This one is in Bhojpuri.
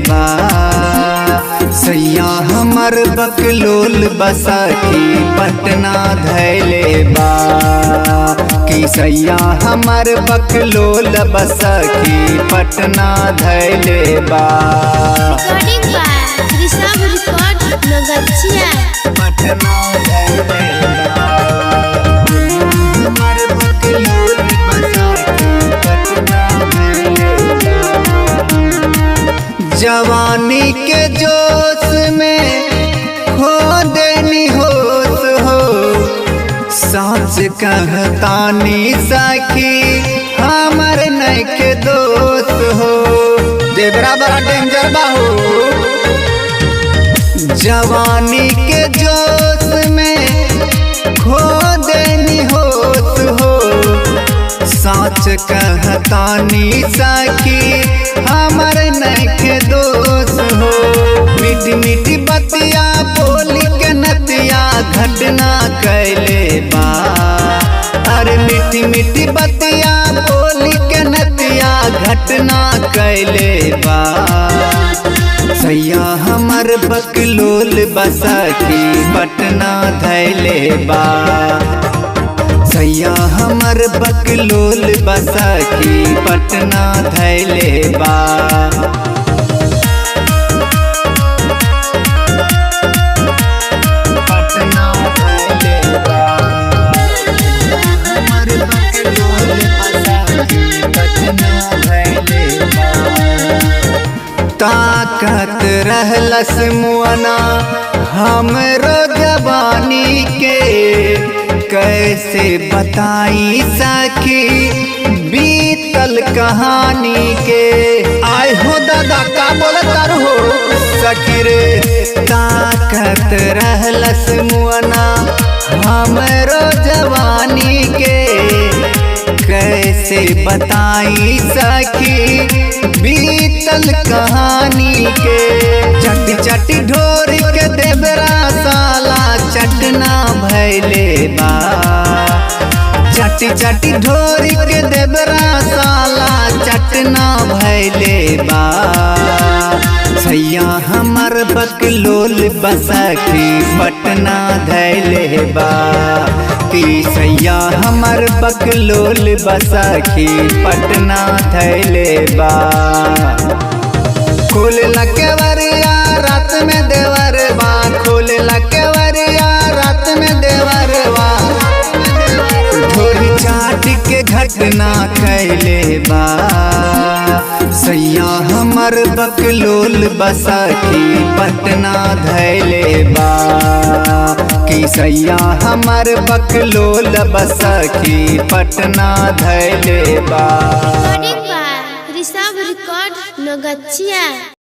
बा। सैया हमर बकलोल बसखी पटना धैले बा। कि सैया हमर बकलोल बसखी पटना धैले बा। Recording by Rishabh record Naugachia. Patna धैले बा। हमर बकलोल बसखी पटना धैले बा। जवानी के जोश में खो देनी होश हो, साँच कहतानी सखी हमर नइखे दोष हो। देवरा बड़ा डेंजर बा हो। जवानी के जोश में खो देनी होश हो, साँच कहतानी सखी हमर नइखे दोष हो। मीठी मीठी बतिया बोली के नतिया घटना कैले बा। अरे मीठी मीठी बतिया बोली के नतिया घटना कैले बा। सैया हमर बकलोल बसखी पटना धैले बा। सैया हमर बकलोल बसखी पटना धैले बा। पटना धैले बा। हमर बकलोल बसखी पटना धैले बा। ताकत रहलस मुअना हमरो जवानी के, कैसे बताई सखी बीतल कहानी के। आय हो दादा का बोलतार हो सखी रे। ताकत रहलस मुअना हमरो जवानी के, कैसे बताई सखी बीतल कहानी के। चट चट ढोर के देवरा साला चटना भैले बा। चट चट ढोर के देवरा साला चटना भैले बा। सैया हमर बकलोल बसखी पटना धैले बा। कि सैया हमर बकलोल बसखी पटना धैले बा। खोल केवरिया रात में देवर बा। खोल केवरिया रात में देवर बा। ढोरी चाट के घटना कैले बा। सैया हमर बकलोल बसखी पटना धैले बा। कि सैया हमर बकलोल बसखी पटना धैले बा। Recording by Rishabh record Naugachia.